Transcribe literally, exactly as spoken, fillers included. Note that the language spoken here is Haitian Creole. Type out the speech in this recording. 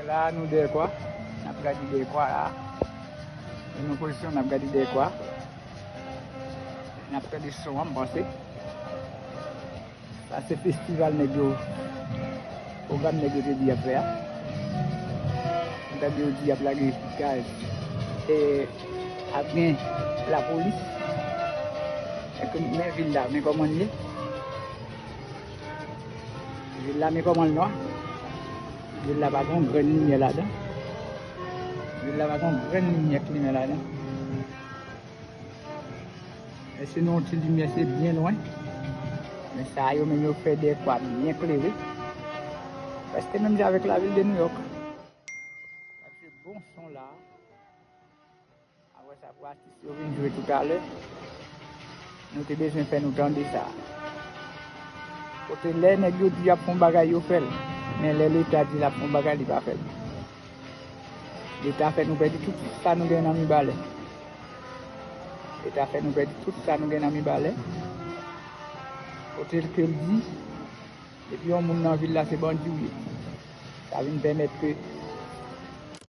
La, nou dèyè kwa. N ap gade dèyè kwa la. Nou nan pozisyon, n ap gade dèyè kwa. N ap tande son an, m panse. Sa se festival nèg yo. Pwogram nèg yo te di y ap fè a. M tande yo di y ap lage gaz. E ap gen lapolis. Men vil la, men kòman l ye. Vil la, men kòman l nwa. Vil la pa gen yon grenn limyè ladan. Vil la pa gen yon grenn limyè k limen ladan. Men se nan yon ti limyè, se byen lwen. Men sa yo menm yo fè dèyè kwa byen klere. Prèske menm jan avèk lavil de Nouyòk. Sa se bon son la. Apre sa, pou atis yo vin jwe toutalè, nou te bezwen fè nou tande sa. Kote lè nèg yo di y ap fè yon bagay, yo fè l. Men lè Leta di l ap fè yon bagay, li pa fè l. Leta fè nou pèdi tout sa nou gen nan Mibalè. Leta fè nou pèdi tout sa nou gen nan Mibalè. Kote l ke l di, depi yon moun nan vil la, se bandi w ye. Sa vin pèmèt ke